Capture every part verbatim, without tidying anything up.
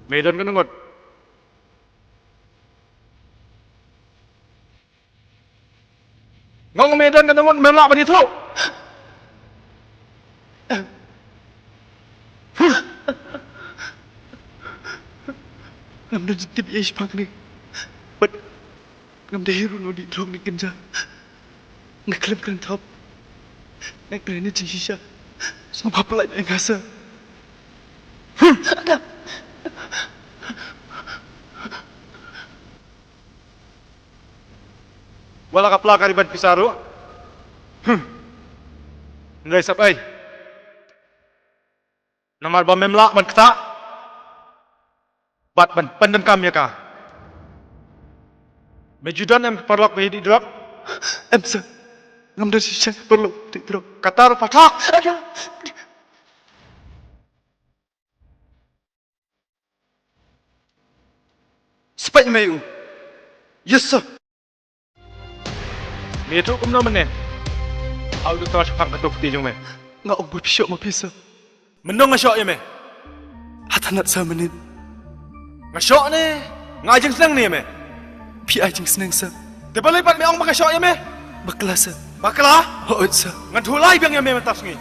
Me don kano ngut? Nga ong me don kano ngut, mem lah ban ïathuh. Ngam don jingtip ïa i shaphang kane. Bad ngam dei hi ruh u nongdih drok ne kynja. Nga khlem kren thop. Nga kren ne jingshisha. Sngewbha pyllait ïa nga sir. Wat la ka pla ka riban pisa ruh. Hmm. Ndai sap ei. Namar ba mem lah ban ktah bad ban pyndonkam ïa ka. Me ju don em paralok ba ïa dih drok? Em sir. Ngam don shisha paralok dih drok. Kata ruh pathok. Spait me u. Yes sir. Me ïathuh kumno mynne? Hau doktor shaphang katto kti jong me. Nga ong ba phi shoh ma phi sir. Mynno nga shoh ïa me? Ha thanat sir mynnin. Nga shoh ne nga ai jingsneng ne ïa me? Phi ai jingsneng sir. Te balei pat me ong ba nga shoh ïa me? Bakla sir. Bakla? Hooid sir. Ngan ïathuh lai biang ïa me mynta sngi.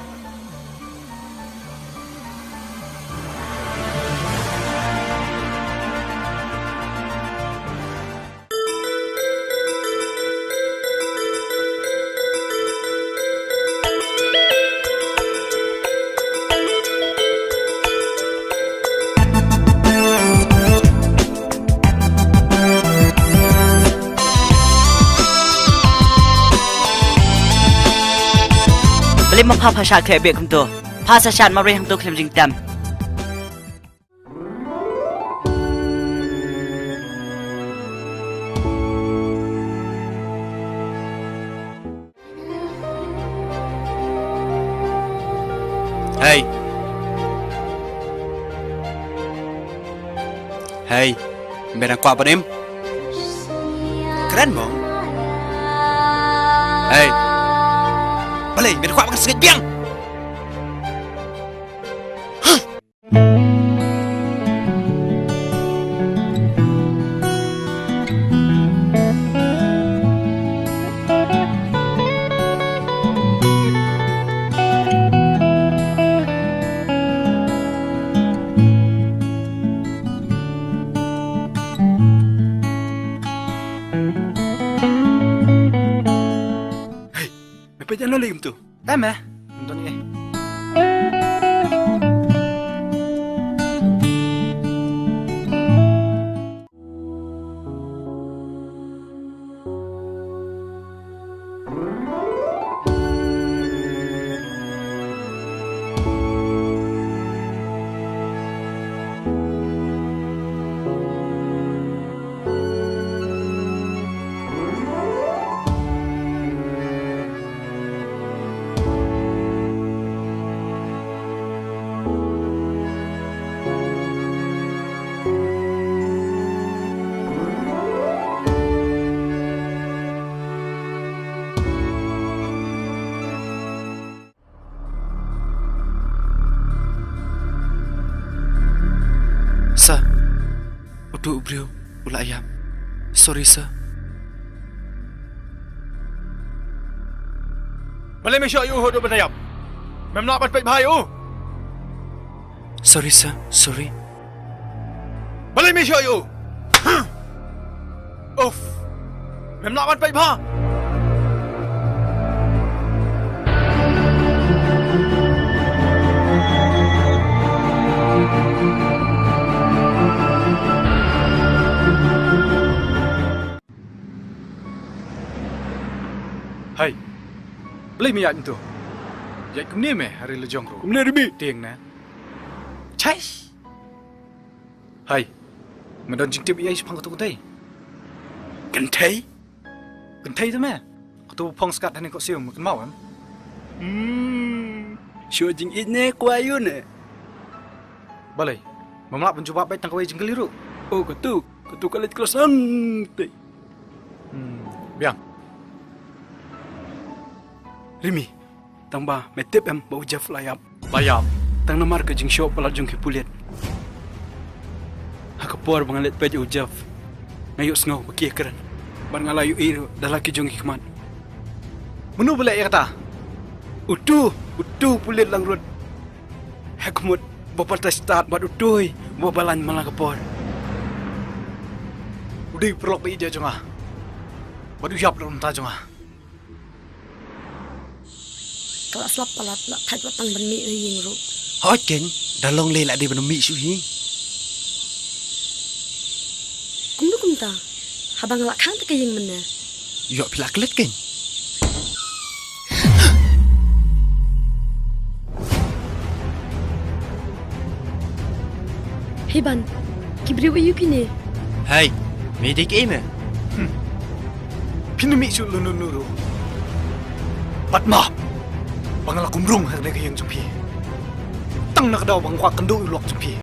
Balei ma pha pha shah khleh beh kumto? Pha sa shah marwei hangto khlem jingtem. Hei. Hei, me dang kwah ban im? Kren mo. Hei. Balei me dang kwah ban sngewbha biang? Hei, me peit ïano lei kumto? Em eh, ym don ei. Sir, uto u briew u la ïap. Sorry sir. Balei me shoh ïa u haduh ban da ïap? Mem lah ban peit bha ïa u. Sorry sir, sorry. Balei me shoh ïa u? Uff. Mem lah ban peit bha. Hai. Balei me ïaid kumto? Ïaid kumne me ha ri la jong ruh. Kumne Rimi. Tieng na. Chai. Hai. Me don jingtip ïa i shaphang kato kynthei? Kynthei? Kynthei te me. Kato phong skat hane ko siu me kynmaw em? Hmm. Shu jingïeit ne kwah ïa u ne. Balei? Mem lah ban jubab beit tang kawei jingkylli ruh. Oh, kato, kato ka leit cross ang te. Hmm, biang. Rimi, tang ba me tip em ba u Jeff la ïap. La ïap. Tang namar ka jingshoh palat jong ki pulit. Por ba nga leit peit ïa u Jeff, nga ïohsngew ba ki ïakren. Bad nga la ïohi ruh da la ki jong ki khmat. Mano ba leh ïa kata? Utu, utu u pulit langrud. Heh khmut, uba batai stad bad utu hi, uba balang man la ka por. U dei u paralok ba ïeit jong nga. Bad u ïap la u nta jong nga. Ka la slap palat, la thait wat tang ban mih na ïing ruh. Hooid keiñ, da long lei la dei ban mih shuh hi. Kumno kumta? Haba nga la khang te ka ïing mynne. Ïoh phi la klet keiñ. Hei Ban, ki briew aïu kine? Hei, me dei kaei me? Phin mih shuh lano lano ruh. Bad map ba nga la kum rung ha kane ka ïing jong phi. Tang na ka daw ba nga kwah kynduh ïa u lok jong phi.